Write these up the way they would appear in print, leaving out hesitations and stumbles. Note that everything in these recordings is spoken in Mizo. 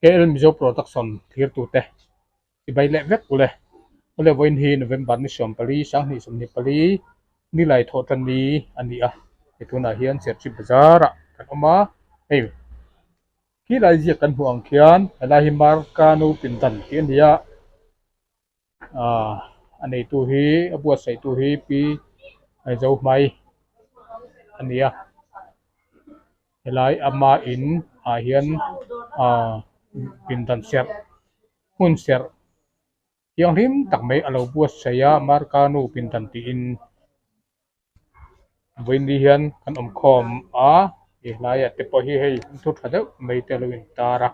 KL Mizo Production thirtute chibai leh vek ule. Awle vawiin hi November ni 14 2024 nilai thawh tan ni a ni a, hei tunah hian Serchhip Bazar ah kan awm a, hei khilai ziak kan hmuh ang khian helai hi Markanu pindan tih a ni a, aaa a neitu hi a buatsaihtu hi Pi Zohmai a ni a. Helai ama in ah hian aaa pindan serh hmun serh thianghlim tak mai a lo buatsaih a Markanu pindan tiin vawiin hian kan awm khawm a helaiah te pawh hi hei thu tha deuh mai te a lo intar a.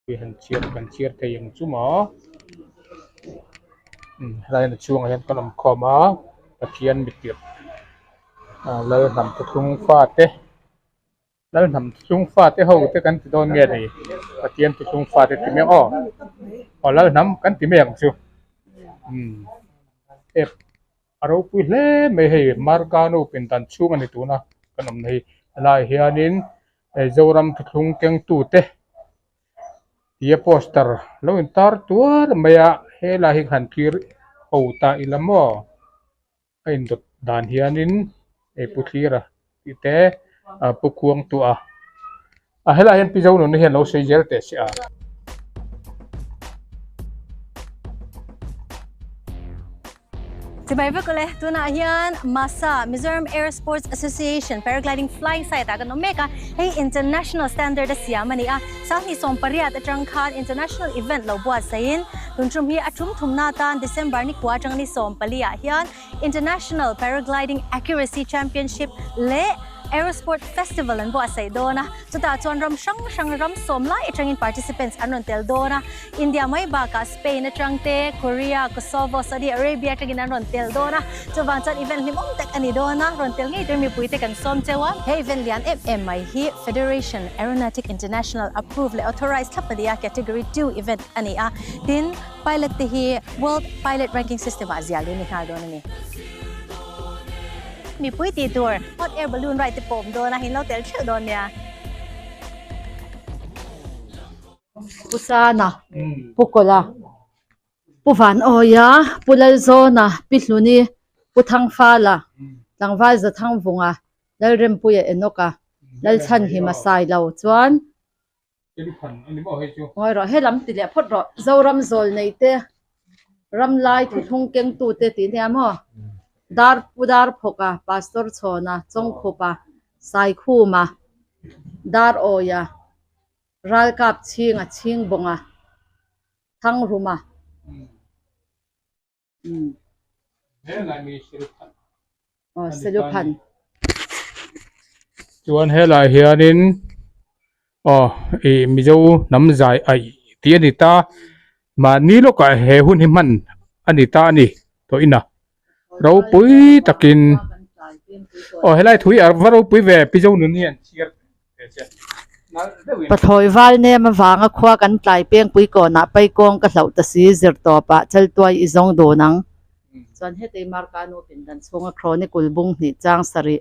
Hei han chhiar kan chhiar thei ang chu maw umm helai a chhungah hian kan awm khawm a Pathian mitirh ah lal hnam thuthlung fate lal hnam thuthlung fate ho te kan ti dawn nge ni Pathian thuthlung fate ti mai ang aw aw lal hnam kan ti mai ang chu umm ep a ropui hle mai hei Markanu pindan chhung a ni tuna kan awmna hi helaiah hianin. Zoram thuthlung kengtute tia poster lo intar tuar mai a helai hi han thlir ho ta ila maw a indawt dan hianin hei pu thlira tih te ah pu khuang tuah a a helaiah hian pi zonuna hian lo sawi zel teh se a. Chibai vek ule, tunah hian MASA, Mizoram Air Sports Association, Paragliding Flying Site ah kan awm mek a, hei international standard a siam a ni a, Sanghnih 18 atang khan international event lo buatsaihin tun tum hi a tum thumna atan December ni kua atang ni 14 ah hian International Paragliding Accuracy Championship leh Aerosport Festival an buatsaih dawn a, chutah chuan ram hrang hrang ram sawm lai atangin participants an rawn tel dawn a, India mai bakah Spain atang te, Korea, Kosovo, Saudi Arabia atangin an rawn tel dawn a, chuvang chuan event hlimawm tak a ni dawn a, rawn tel ngei tur mipuite kan sawm cheu a. He event lian em em mai hi Federation Aeronautic International approve leh authorized thlap a ni a, Category 2 event a ni a, tin pilot te hi World Pilot Ranking System ah zial in ni nghal dawn a ni. Mipui tih tur hot air balloon ride te pawh awm dawn a, in lo tel theuh dawn nia. Pu Sana, Pu Kawla, Pu Vanawia, Pu Lalzawna, Pi Hluni, Pu Thangfala, Tlangval Zathangvunga, Lalrempuia Enoka, Lalchhanhima Sailo chuan Ngawi rawh, he lam ti leh phawt rawh, Zoram zawl nei te, ram lai thuthlung kengtu te tih nia maw? Dar Pu Darphawka, Pastor Chhawna, Chawngkhupa, Saikhuma, Darawia, Ralkap chhing a chhing bawng a, thang rum a. Aw Seluphan. Chuan helai hianin aw ih Mizo hnam zai aih tih a ni ta, mahni lawkah he hun hi hman a ni ta a ni tawh ina ropui takin aw helai thui a va ropui ve Pi Zonuni an chhiar Pathlawi val nem avanga khua kan tlai pengpui kawnah paikawng ka hlauh ta si zir tawpah chaltuai i zawng dun ang. Chuan hetei Marka nu pindan chhunga Chronicle bung hnih chang sarih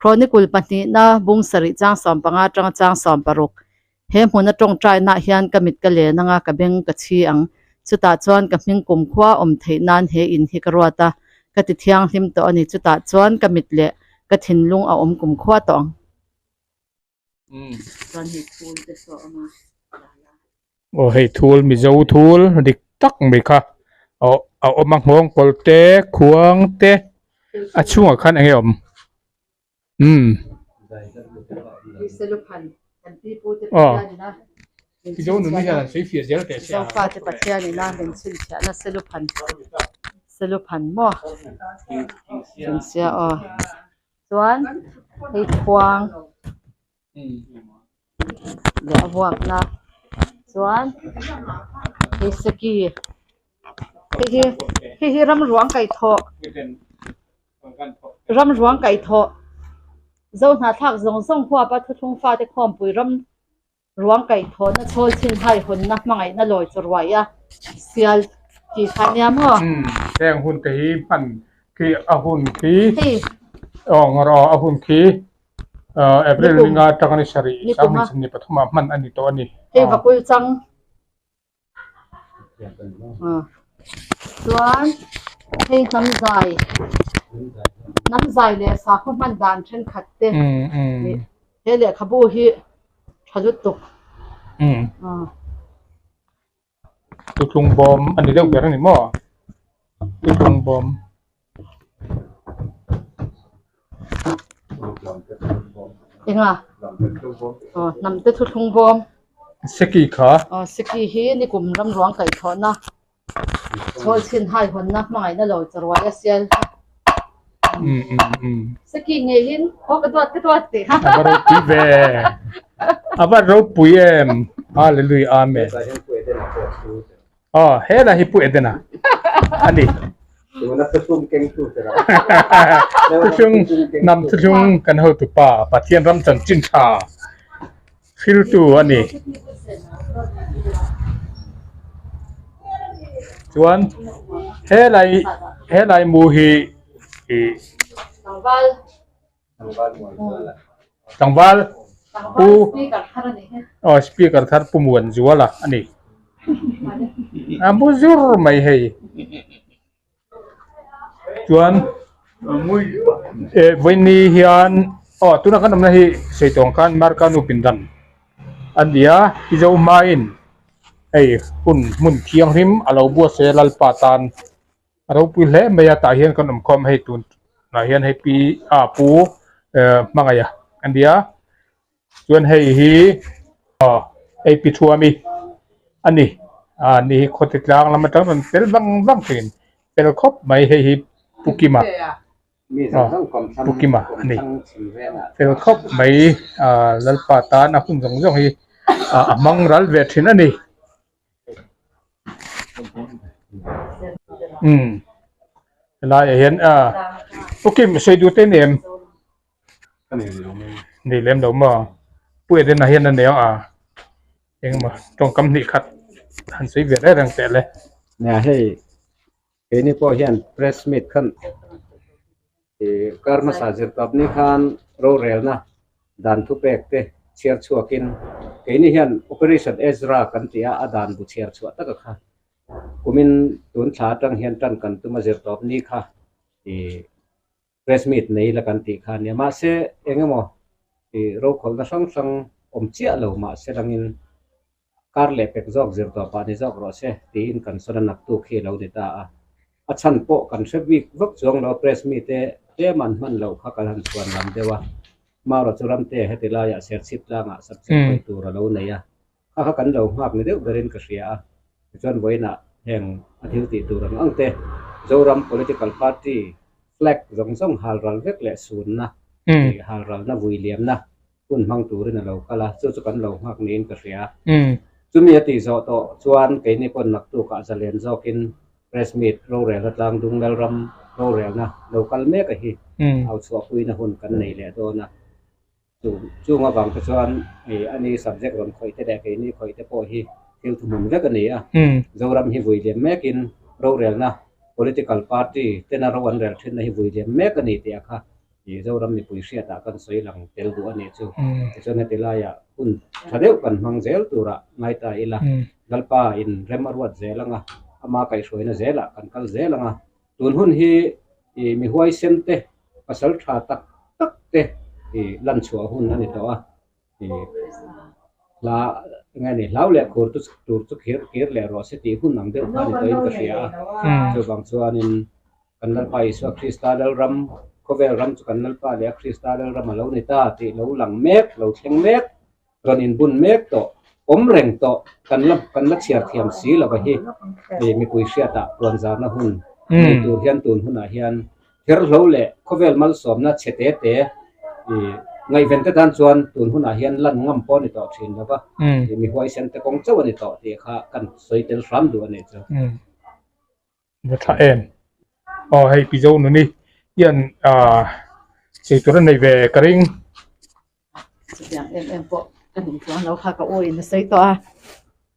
Chronicle pahnihna bung sarih chang 15 atanga chang 16 He hmuna tawngtainaah hian ka mit ka len anga ka beng ka chhi ang. Chutah chuan ka hming kumkhua awm theih nan he in hi ka ruat a, ka ti thianghlim tawh a ni. Chutah chuan ka mit leh ka thinlung a awm kumkhua tawh ang. Chuan hei thul te saw a awm a. Aw hei thul Mizo thul dik tak mai kha aw a awm a nghawng kawl te khuang te a chhungah khan eng nge awm umm aw Mizo nun hian an sawi fiah zel teh se a. Zofate Pathian ina min chhinchhiahna Seluphan Seluphan maw chhinchhiah aw. Chuan hei khuang leh a vuakna chuan hei seki hei hi hei hi ram ruang kaihthawh ram ruang kaihthawh zo hnahthlak zawng zawng huapa thuthlung fate khawmpui ram Ruang kaihthawhna chhawl chin hai hawnna hmangaihna lawi chu ruai a sial tih kha nia maw? Umm heng hun te hi hman khi a hun khi aw ngawr aw a hun khi. April ni nga atanga ni sarih sanghnih sawmhnih pathumah hman a ni tawh a ni. Hei vakul chang chuan hei hnam zai hnam zai leh sakhaw hman dan thenkhat te he lehkhabu hi tha lutuk. Tutlung bawm a ni deuh ber a ni maw? Tutlung bawm. Enga? Aw hnam te thuthlung bawm. Seki kha. Aw seki hi nikum ram ruang kaih thlawhna chhawl chhin hai hawnna hmangaihna lo charuai a sial kha. Seki ngeiin aw ka duat ka duat tih kha. A va ropui ve. A va ropui em. Hallelujah Amen. Aw he lah hi Pu Edena a ni. Thuthlung hnam thuthlung kan hotu pa Pathian ram chanchin tha hriltu a ni. Chuan helai helai mu hi ih Tlangval Pu aw speaker thar Pu Muanzuala a ni. A mu zur mai hei. Chuan eh vawiini hian aw tuna kan awmna hi Seitawng khan Marka nu pindan a ni a, Mizo hmain hei hun hmun thianghlim a lo buatsaih a Lalpa tan. A ropui hle mai a tah hian kan awm khawm hei tun ah hian hei pi a pu eh hmangaih a a nia chuan hei hi aw hei pi thuami a ni a ni hi khawte tlang lam atang rawn fel vang vang thin fel khawp mai hei hi pu kima aw pu kima a ni fel khawp mai ah lalpa tan a hun zawng zawng hi a hmang ral ve thin a ni. Umm helaiah hian a Pu Kim sawi duh te ni em? Nei lem lo maw? Pu Edena hian a nei ang a engemaw tawngkam hnih khat han sawi ve reng reng teh le. Nia hei keini pawh hian press meet khan Ih kar hmasa zirtawp ni khan rorelna dan thupek te chhiar chhuakin keini hian Operation Ezra kan tih a, a dan bu chhiar chhuah taka kha kumin tun thla atang hian tan kan tum a zirtawp ni kha ih press meet nei la kan tih kha a nia. Mahse eng emaw ih rokhawlhna hrang hrang awm chiah lo mahse langin Kar leh pek zawk zir tawh pah ni zawk rawh se tiin kan sawn a naktuk hi a lo ni ta a. A chhan pawh kan hre bik vak chuang lo, press mite tlem an hman loh kha kan han chhuan lam deuh a. Marawh chu ramte heti laiah serchhip tlangah subject hawi tur a lo nei a, kha kha kan lo nghak ni deuh berin ka hria a. Tichuan vawiinah heng a thil tih tur ang ang te Zoram political party flag zawng zawng halral vek leh sunna, halralna vui liamna hun hmang turin a lo kal a, chu chu kan lo nghak niin ka hria. Chumi a tih zawh tawh chuan keini pawn naktukah zalen zawkin press meet rorelna tlangdung Lalram rorelna lo kal mek a hi au chhuahpuina hun kan nei leh dawn a. Chu chung avang te chuan ani subject rawn khawih te leh keini khawih te pawh hi thil thuhmun vek a ni a. Zoram hi vui liam mekin rorelna political party tena ro an rel thinna hi vui liam mek a ni tih a kha Ih Zoram mipui hriatah kan sawi lang tel duh a nih chu. Tichuan heti laiah hun tha deuh kan hmang zel turah ngai ta ila, Lalpa in rem a ruat zel ang a, ama kaihhruaina zelah kan kal zel ang a. Tun hun hi ih mi huaisen te, pasal tha tak tak te ih lan chhuah hun a ni tawh a. Ih hla eng nge ni hlau leh khur chu tur chu khir kir leh rawh se tih hun ang deuh kha a ni tawhin ka hria a. Chuvang chuanin Kan Lalpa Isua Krista Lalram, khawvel ram chu kan Lalpa leh a Krista Lalram a lo ni ta tih lo lang mek, lo thleng mek, rawn inbun mek tawh, awm reng tawh, kan la kan la chhiar thiam si lova hi hei mipui hriatah puanzarna hun nei tur hian tun hunah hian therhlo leh khawvel malsawmna chhe te te ih ngaihven te tan chuan tun hunah hian lan ngam pawh a ni tawh thin lova, ih mi huaisen te kawng chauh a ni tawh tih kha kan sawi tel hram duh a nih chu. Va tha em. Aw hei Pizo nuni hian ah sei tur a nei ve ka ring. Chutiang em em pawh ka nih chuan lo kha ka aw in a sawi tawh a.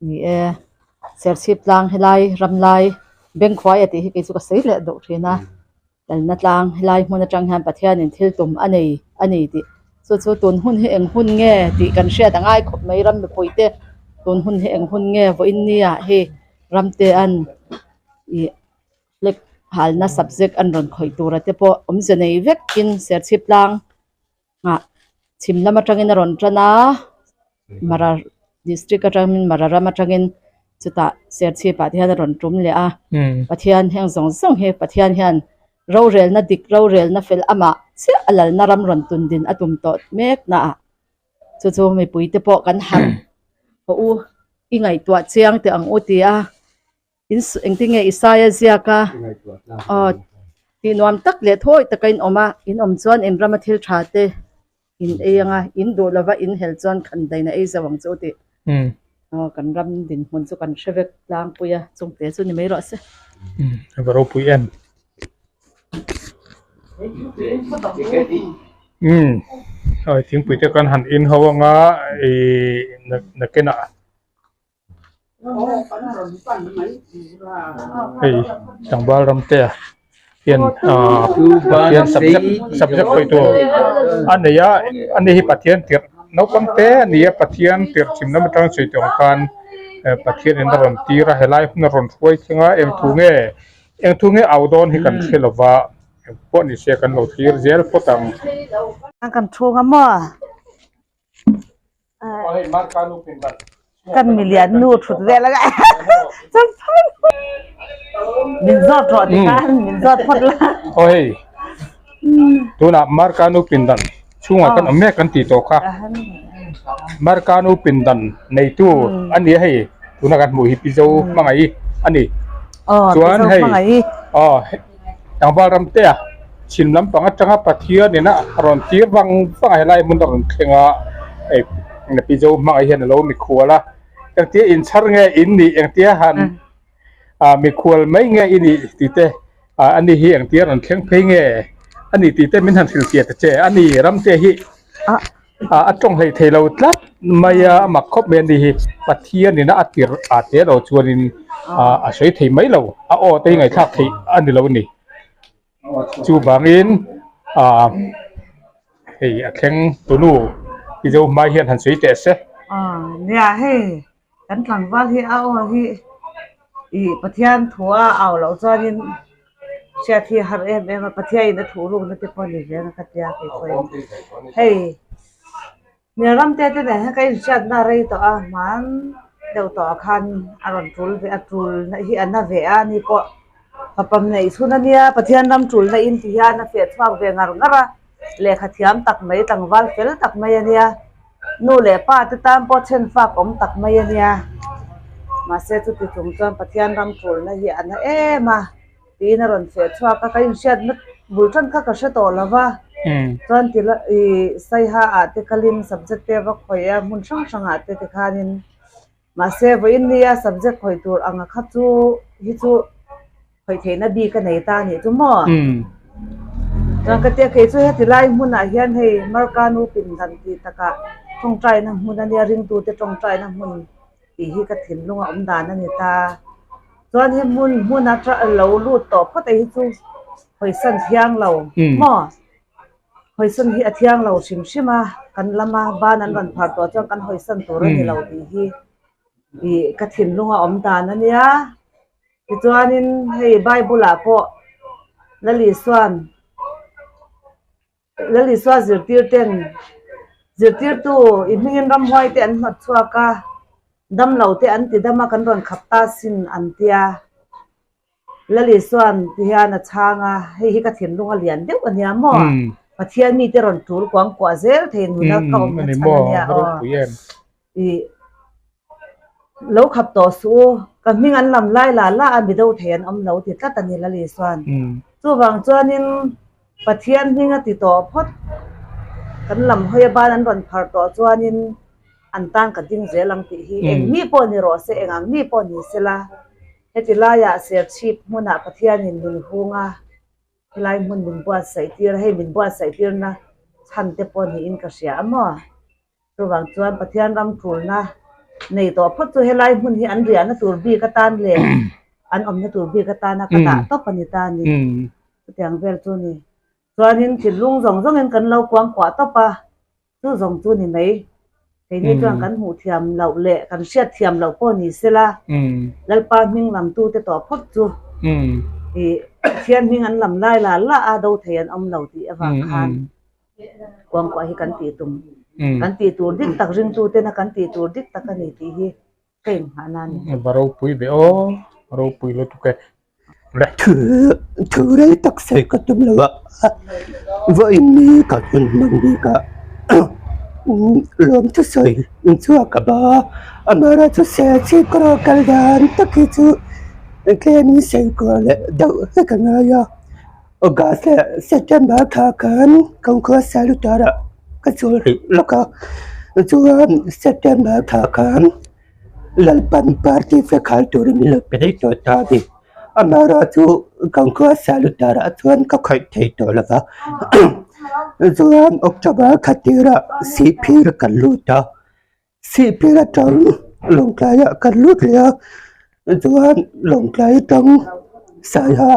Ni e, Serchhip tlang helai ramlai Bengkhuai a tih hi kei chu ka sawi leh duh thin a. Lalna tlang helai hmun atang hian Pathianin thil tum a nei a ni tih. Chu chu tun hun hi eng hun nge tih kan hriat a ngai khawp mai ram mipui te tun hun hi eng hun nge vawiin nia hei ram te an ih flag halna subject an rawn khawih tura te pawh awmze nei vekin serchhip tlang ah chhim lam atangin a rawn tan a mara district atangin mara ram atangin chutah serchhip ah te hian a rawn tum leh a Pathian heng zawng zawng hi Pathian hian rorelna dik rorelna fel amah chiah a lalna ram rawn tun din a tum tawh mek na ah chu chu mipui te pawh kan harh haw u i ngaihtuah chiang teh ang u ti a. In engtinge Isaia ziak a aw tih nuam tak leh thawi taka in awm a, in awm chuan in rama thil tha te in ei anga, in duh lova in hel chuan khan daina ei zo ang chu tih aw kan ram dinhmun chu kan hre vek tlangpui a, chungte chu ni mai rawh se. A va ropui em. Umm thingpui te kan han in ho anga ih nakinah. Hei tlangval ram te hian ahh Pathian subject subject khawih tur a nei a ani hi Pathian tirh naupang te a ni a Pathian tirh chhim lam atang sawi tawh ang khan Pathian in a rawn tir a helai hun a rawn hruai thleng a engthu nge engthu nge au dawn hi kan hre lova engpawh ni se kan lo thlir zel phawt ang. Kan chhung a maw? Kan milian nu thut vel a min zawt rawh ti khan min zawt phawt la. Aw hei tunah Marka nu pindan chhungah kan awm mek kan tih tawh kha Marka nu pindan neitu a ni a hei tuna kan hmuh hi Pi Zo hmangaih a ni chuan hei aw Tlangval Ramtea chhim lampang atanga Pathian ina a rawn tir vang vang a helai hmun a rawn thleng a hei Pi Zo hmangaih hian a lo mikhual a engtia inchhar nge in nih engtia han ah mikhual mai nge i nih tih te ah ani hi engtia rawn thleng phei nge a ni tih te min han hrilhfiah ta che a ni Ramtea hi Ah a tawng hlei thei lo tlat mai a, a mak khawp mai a ni hi. Pathian ina a tirh ah te lo chuanin ah a sawi thei mai lo, a aw te hi ngaihthlak theih a ni lo a ni. Chuvangin ah hei a thleng tunu i zo hmai hian han sawi teh se. Ah nia hei kan tlangval hi a aw hi ih Pathian thu a au loh chuanin Hriat hi a har em em a, Pathian in a thuh rukna te pawh a ni ve ang a ka tia kei pawhin. Hei hmel ram te te nen hian ka inhriatna a rei tawh a, hman deuh tawh ah khan a rawn tul ve a, tul na hi a na ve a ni pawh fapa neih chhun a nia, Pathian ram tul na in ti hian a feh chhuak ve ngar ngar a, lehkha thiam tak mai tlangval fel tak mai a nia. Nu leh pa te tan pawh then fak awm tak mai a nia. Mahse chuti chung chuan Pathian ram tulna hi a na em a tiin a rawn feh chhuak a, ka inhriatna bul tan kha ka hre tawh lo va. Chuan ti la ih Saiha ah te kalin subject te va khawih a hmun hrang hrang ah te tikhanin mahse vawiin nia subject khawih tur anga kha chu hi chu Khawih theihna bik a nei ta a nih chu maw? Chuan ka tia kei chu heti lai hmunah hian hei Marka nu pindan tih takah tawngtaina hmun a nia ringtute tawngtaina hmun tih hi ka thinlung a awm dan a ni ta. Chuan he hmun hmun a lo lut tawh phawt a hi chu hawisan thiang lo maw? Hawisan hi a thiang lo hrim hrim a, kan lama ban an rawn phar tawh chuan kan hawisan tur a ni lo tih hi ih ka thinlung a awm dan a nia. Tichuanin hei Bible ah pawh Lal Isua'n Lal Isua zirtir ten zirtirtu i hmingin ramhuai te an hnawt chhuak a, damlo te an ti dam a kan rawn khap ta sin an tia. Lal Isua'n ti hian a chhang a, hei hi ka thinlung a lian deuh a nia maw? Pathian mite rawn tul kuang kuah zel thei nuna ka awmna chhan a nia aw. Ih lo khap tawh suh u, ka hming an lam lai la la a mido thei an awm lo ti tlat a ni Lali chuan. Chuvang chuanin Pathian hming a ti tawh phawt, kan lam hawi a ban an rawn phar tawh chuanin an tan ka ding zel ang tih hi eng mi pawh ni rawh se, eng ang mi pawh ni sela heti laiah serchhip hmunah Pathianin min hung a, Helai hmun min buatsaih tir a, hei min buatsaih tirna chhan te pawh niin ka hria a maw? Chuvang chuan Pathian ram tulna nei tawh phawt chu helai hmun hi an riahna tur bik atan leh an awmna tur bik atana ka dah tawp a ni ta a ni. Chutiang vel chu a ni. Chuanin thinlung zawng zawngin kan lo kuangkuah tawp a. Chu zawng chu ni mai. Keini chuan kan hmuh thiam loh leh kan hriat thiam loh pawh ni sela, Lalpa hming lamtute tawh phawt chu ih Pathian hming an lam lai la la a do thei an awm lo tih avang khan kuangkuah hi kan tih tum, kan tih tur dik tak ringtutena kan tih tur dik tak a ni tih hi ka inghah na a ni. Va ropui ve aw, ropui lutuk e. Thu thu rei tak sawi ka tum lo a, vawiin ni ka hun hman bik a lawmthu sawi chhuak a ba a, amaherawhchu Serchhip ka rawh kal dan tak hi chu tlemin sawi kual leh deuh hlek a ngai a, August leh September thla khan Kawngkhua Sailutara ka chawl rih lawk a, chuan September thla khan. Lalpan party fekhal turin min lo pe daih tawh ta a ni. Amaherawhchu kan khua Salutarah chuan ka khawih thei tawh lo va. Chuan October thla tirah Sihphir kan lut a, Sihphir atang Lawngtlaiah kan lut leh a, chuan Lawngtlai atang Saiha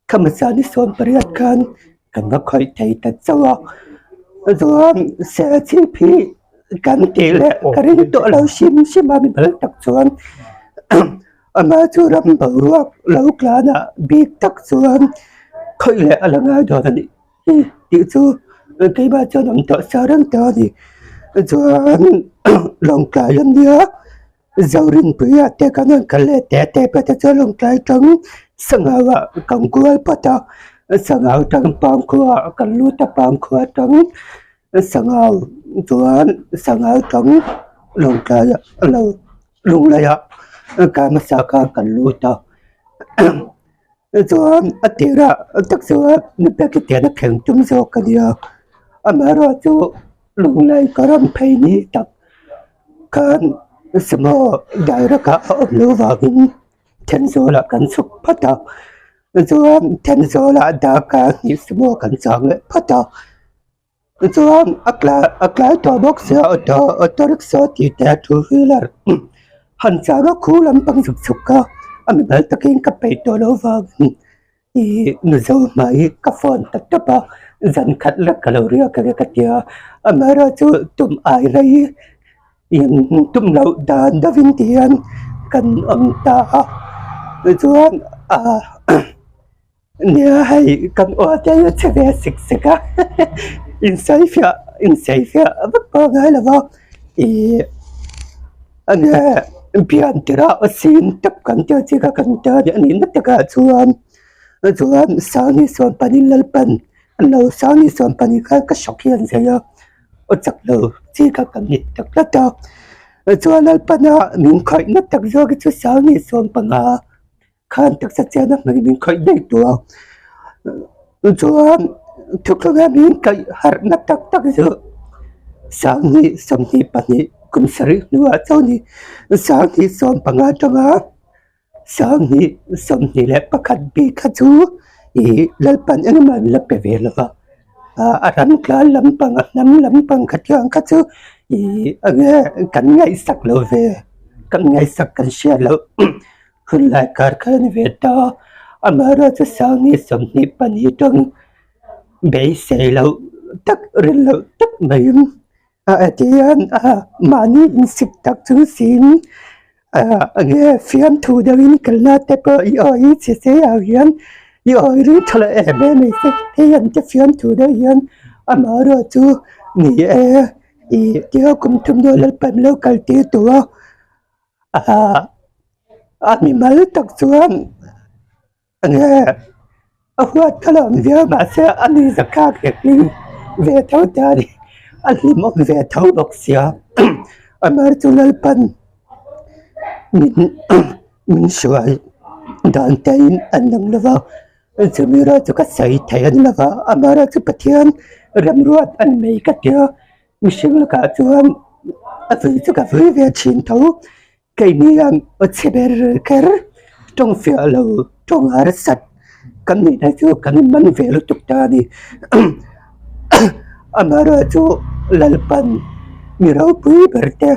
Khamasa ni 18 khan kan va khawih thei ta chauh a, chuan Serchhip hi kan tih leh ka ring tawh lo hrim hrim a mi bal tak chuan amah chu ram boruak lo tlanah bik tak chuan khawih leh a la ngai dawn a nih hi tih chu keimah chuan awm tawh sa reng ta a ni chuan lawngtlai a nia. Zorinpuia te kan rawn kal leh teh teh pawh te chuan lawngtlai tang sangau ah kan kual phawt a sangau tang pangkhua ah kan lut a pangkhua tang sangau chuan sangau tang lawngtlai ah lo lunglei ah kar hmasa khan kan lut a chuan a tirah tak chuan mipa ki tian a thleng tum zawk a nia amaherawhchu lunglei ka rawn phei ni tak. Khan sumo direct ah a awm loh vangin Thenzawl ah kan chhuk phawt a chuan Thenzawl ah darkar hnih sumo kan chang leh phawt a chuan a tlai a tlai tawh bawk sia auto auto rickshaw tih te a two wheeler han chang a khu lampang zuk chhuk a a mimal takin ka peih tawh loh vangin. Ih Mizo hmai ka phone ta tawp a, zan khat lek ka lo riak ang e ka ti a, amaherawhchu tum ai rei in tum loh dan deuhin ti hian kan awm ta a, tichuan ah nia hei kan aw te hi a chhe ve sek sek a insawifiah insawifiah vak pawh a ngai lo va ih a nge bian tirah a sin tap kan tih ang chi kha kan ta a nih na takah chuan chuan Sangni sawn panin Lalpan an lo Sangni sawn panin kha ka shock hi an zai a aw chak lo chi kha ka mit tak tlat a chuan Lalpana min khawih na tak zawk hi chu Sangni sawn panga khan taksa chian a hmang min khawih daih tawh a chuan thuthlunga min kaih harh na tak tak zawh sanghnih 22 kum sarih hnuah chauh a ni sanghnih 15 atanga sanghnih 21 bik kha chu ih Lalpan engmah an la pe ve lo va a ram tlan lampang a hnam lampang kha chuan kha chu ih enge kan ngaihsak lo ve kan ngaihsak kan hriat loh. Hun lai kar kha a ni ve ta a, amaherawhchu Sangni 22 tawng beisei loh tak rin loh tak maiin a tihian mahni insik tak chung siin enge fiamthu deuhin kalna te pawh i awi che che ah hian i awi ring tha lo em em mai se hei an te fiamthu deuh hian amaherawhchu ni e ih tia kum thum dawn Lalpan lo kal tir tawh a. A mimal tak chuan enge a huat kha lo awm viau mahse a ni zakhak leh hlim ve tho ta a ni a hlimawm ve tho bawk sia amah chu Lalpan min min hruai dan te in an lang lo va chumi erawh chu ka sawi thei a ni lo va amaherawhchu Pathian remruat a ni mai ka tia. Mihring lakah chuan a vui chu ka vui ve thin tho keini hian aw chhe ber kher tawng fiah lo tawng harsat kan nih na chu kan man ve lutuk ta a ni amaherawhchu Lalpan mi ropui ber te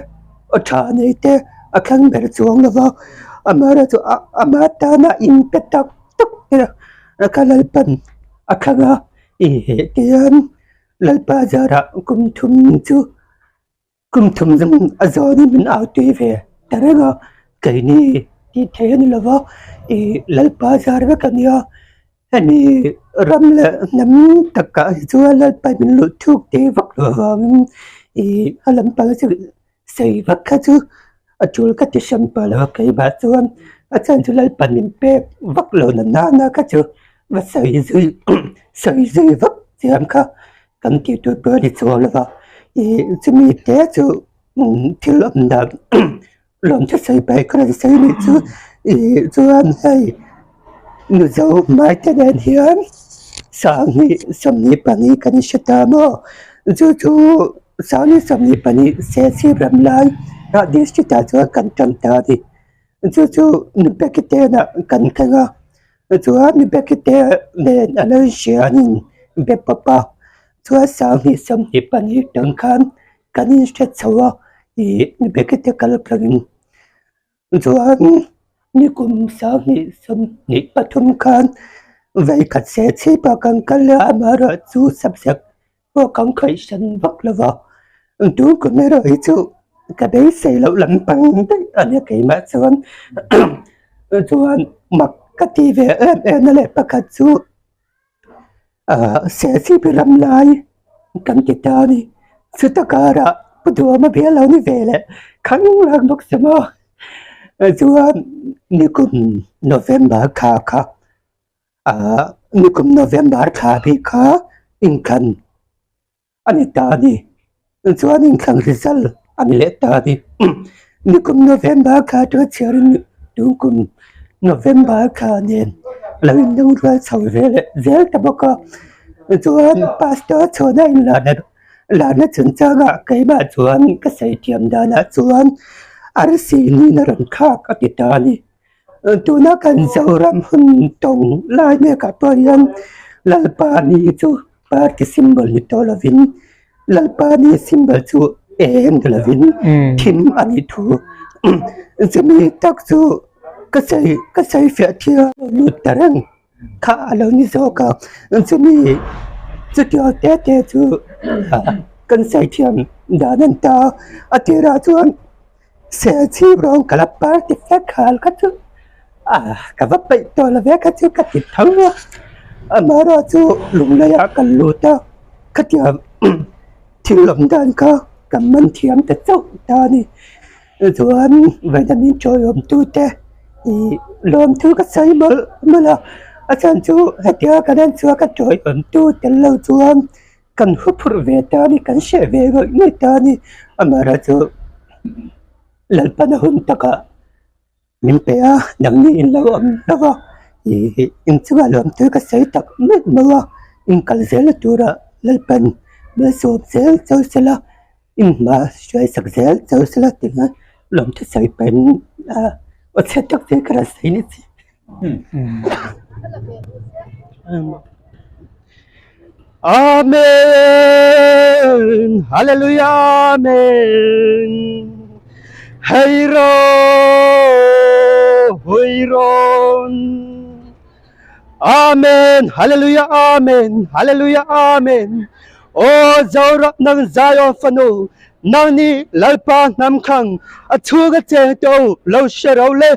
aw tha nei te a thlang ber chuang lo va amaherawhchu ama tana in pe tak tak te ka Lalpan a thlang a ih tihian. Lalpa zarah kum thum chu kum thum zawng a zawnin min au tui ve ta reng a, keini tih theih a ni lo va, ih Lalpa zar vek a nia, hemi ram leh hnam takah hi chuan Lalpa min luh thuk tih vak loh avangin ih a lampang chu Sei vak kha chu a tul ka ti hran pah lo a, keimah chuan a chhan chu Lalpa min pek vak lo na nana kha chu va sawi zui sawi zui vak chiam kha kan tih tur pawh a ni chuang lo va, ih chumi te chu thil awm dan lawm chu sawi paih ka rawn sawi nih chu ih chuan hei Mizo hmaite nen hian sanghnih sawmhnih pahnih kan hre ta maw chu chu. Sangni 22 Serchhip ram lai ah district ah chuan kan tan ta a ni. Chu chu Nupekite ah kan thleng a, chuan Nupekite nen a lo inhria an in be pawp a, chuan Sangni 22 tang khan kan inhre chho a, ih Nupekite kal thlangin chuan nikum 2023 khan vawikhat Serchhip ah kan kal a, amaherawhchu subject pawh kan khawih hran vak lo va, tu kum erawh hi chu ka beisei loh lampang daih a nia keimah chuan chuan mak ka ti ve em em a leh pakhat chu ah Serchhip ram lai kan ti ta a ni chuta karah Pu Duhawma bial lo ni ve leh khang lak bawk si maw chuan nikum November thla kha. Ahh nikum November thla bik kha inthlan a ni ta a ni chuan inthlan result a ni leh ta a ni nikum November thla chu chhiarin tunkum November thla nen lo inlung rual chho ve leh zel ta bawk a chuan pastor chhuahna inlarna larna chungchangah keimah chuan ka sawi thiam danah chuan arsi nihna rawn thlak a ti ta a ni. Tuna kan Zoram hun tawng lai mekah pawh hian Lalpa ni chu party symbol ni tawh lovin Lalpa ni symbol chu eng ni lovin thim a nih thu chumi tak chu ka sawi ka sawi fiah thiam lut ta reng kha a lo ni zawk a chumi chutiang te te chu kan sawi thiam dan a ni ta a tirah chuan. Serchhip rawng ka la party fek hal kha chu ah ka va peih tawh lo ve kha chu ka ti tho a, amaherawh chu lunglaiah ka lut a, khatiang thil awm dan kha ka man thiam ta chauh ta a ni. Chuan vawiin min chawiawm tute ih lawmthu ka sawi mawlh mawlh a, a chhan chu hetia kan en chhuak a chawiawm tu tel lo chuan Kan hu phurh ve ta a ni, kan hreh ve ngawih ngawih ta a ni. Amaherawh chu Lalpana hun takah min pe a, nangni in lo awm hlauh a, ih inchungah lawmthil ka sawi tak meuh meuh a, in kal zel na turah Lalpan malsawm zel chau sela, in hma hruai sak zel chau sela tih kha lawmthu sawi pahin aw chhiat tak che ka rawn sawi ni che. Amen Hallelujah Amen Hei ro hui rawn Amen Hallelujah Amen Hallelujah Amen Aw Zoram nang Zion fanu nang ni Lalpa hnam khang a chhunga cheng to lo hre ro le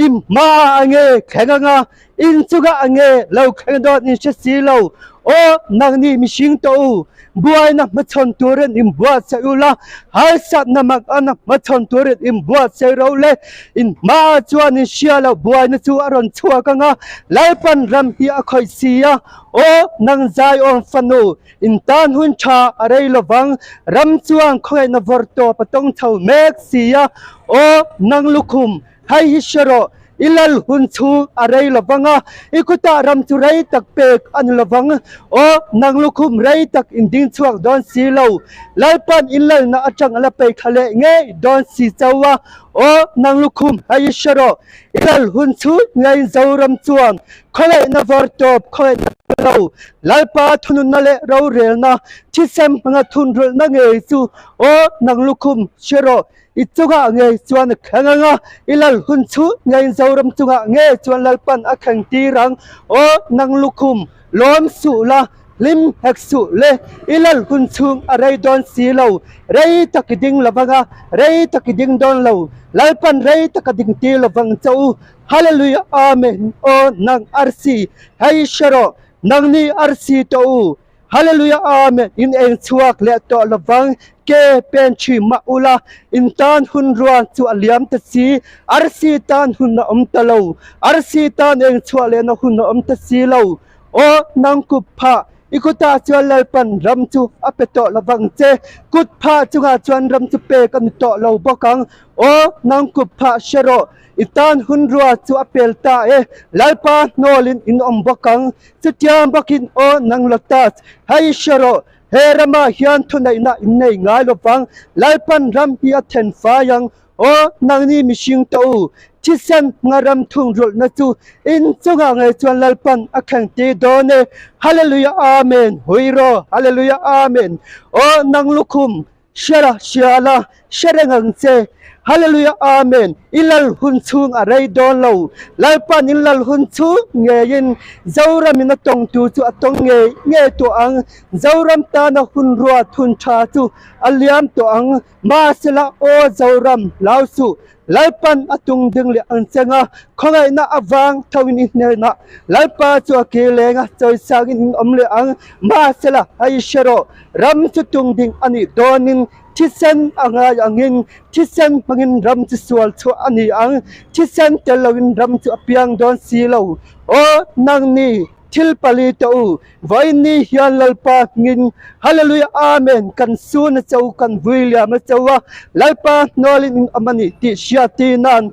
i hma ange thleng anga In chungah a nge lo thleng dawn in hre si lo. Aw, nangni mihring tawh u, buaina hmachhawn turin in buatsaih u la, harsatna makana hmachhawn turin in buatsaih ro le. In hmaah chuan in hria lo buaina chu a rawn chhuak ang a, Lalpan ram hi a khawih si a. Aw, nang Zion fanu, in tan hun tha a rei lovang, ram chuan khawngaihna vawr tawp a tawng chho mek si a. Aw, nang lukhum, Hei hi hre rawh, i lal hun chhung a rei lo vang a, i kutah ram chu rei tak pek a ni lo vang. Aw, nang lukhum rei tak in ding chhuak dawn si lo, Lalpan in lalna atang a la pei thla leh ngei dawn si chauh a. Aw, nang lukhum, hei hi hre rawh, i lal hun chhung ngeiin Zoram chuan khawngaihna vawr tawp khawngaihna lo, Lalpa thununna leh rorelna, thisem hmanga thunrulhna ngei chu, aw, nang lukhum, hre rawh, I chungah ngei chuan a thleng ang a, i lal hun chhung ngeiin Zoram chungah ngei chuan Lalpan a thleng tir ang. Aw, nang lukhum, lawm suh la, Hlim hek suh le, i lal hun chhung a rei dawn si lo. Rei tak i ding lovang a, rei tak i ding dawn lo. Lalpan rei tak a ding tir lovang che u. Hallelujah Amen Aw nang arsi, hei hre rawh, nangni arsi tawh u. Hallelujah Amen In eng chhuak leh tawh lovang ke pen thin mah ula, in tan hun ruang chu a liam ta si, arsi tan hun a awm ta lo, arsi tan eng chhuah lehna hun a awm ta si lo. Aw nang kut phah, i kutah chuan Lalpan ram chu a pe tawh lovang che, kut phah chungah chuan ram chu pek a ni tawh lo bawk ang. Aw nang kut phah hre rawh, i tan hun rua chu a pel ta e, Lalpa hnawlin in awm bawk ang. Chutiang bawkin aw nang Lotus, hei hre rawh, he ramah hian thuneihna in nei ngai lovang, Lalpan ram hi a then fai ang. Aw nangni mihring tawh u, thisen nga ram thungrulhna chu in chungah ngei chuan Lalpan a thleng ti dawn e. Hallelujah Amen. Hui rawh, Hallelujah Amen. Aw nang lukhum, Hria la, hria la, hre reng ang che. Hallelujah Amen. I lal hun chhung a rei dawn lo. Lalpan in lal hun chhung ngeiin Zoramin a tawngtu chu a tawng ngei ngei tawh ang. Zoram tana hun ruat hun tha chu a liam tawh ang. Mahsela aw Zoram hlau suh, Lalpan a tung ding leh ang cheng a, khawngaihna avang thoin i hnenah Lalpa chu a kir leng a, chawisangin in awm leh ang. Mahsela hei hre rawh, ram chu tung ding a nih dawnin thisen a ngai angin thisen hmangin ram chu sual chhuah a ni ang, thisen tel loin ram chu a piang dawn si lo. Aw nangni thil pali tawh u, Vawiinni hian Lalpa hmingin Hallelujah Amen kan sun a cho kan vui liam a cho a, Lalpa hnualin in awm a nih tih hriati nan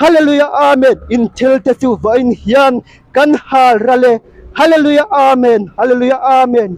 Hallelujah Amen in thil te chu vawiin hian kan hal ral e Hallelujah Amen Hallelujah Amen.